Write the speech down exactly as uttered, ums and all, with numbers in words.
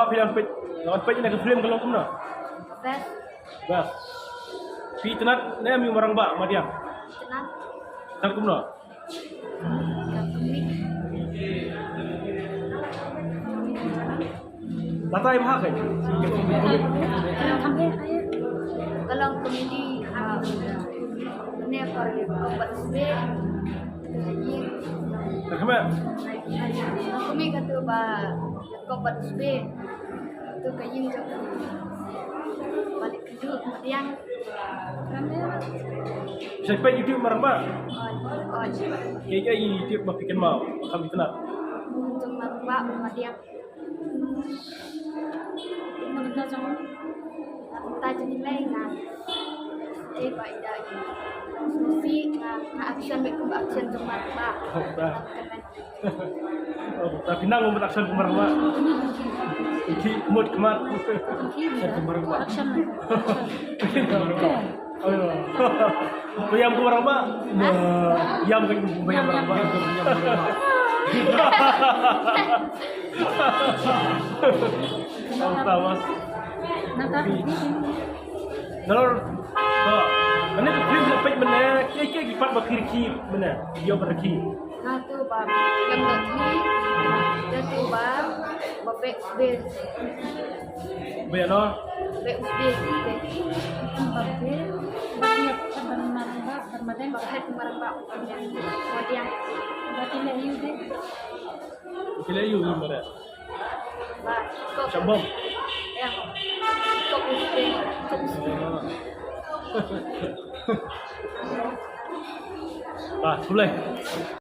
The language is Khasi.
Phi wan peit, wan peit ïa ka film ka long kumno? Best. Best. Phi itynnad ne em ïa u Marangbah Madiang? Itynnad. Itynnad kumno? Ka komedi. Batai bha kai. Ka long komedi, ah, ne par ko bat sbe. Ka khmat. Ka komedi ka tu ba ko bat sbe. Tu ka ïing jong ka. Balik ka juk Madiang. Sa peit YouTube Marangbah. Oi, oi. Kaei kaei YouTube ba phi kynmaw, kham itynnad? Jong Marangbah Madiang. Nga bynta jong, nga bynta jong i mei nga. Eh, ba i da i. Si nga, nga action bad kumba action jong Marangbah. Oh, ta. Oh, ta phi nang kumba action jong Marangbah. Ki mut khmat. Action jong Marangbah. Action. Action. Ayo. Payam ko Marangbah. Payam ko, payam Marangbah. Payam Marangbah. Tawas. Nalor. Ani ka film la peit mynne, kiei kiei ki part ba phi rkhie mynne, ïoh ba rkhie. Nga tu ba, nga tu ba, nga tu ba, ba bek sbe. Bek no? Bek sbe. Ba bek, ba bek, ba Marangbah, ba Madiang. Ba bek Marangbah, ba Madiang. Ba kile yu de. Kile yu ni mare. Ba, kop. Shabom. Ya. Kop sbe. Kop sbe. Ba, tulai.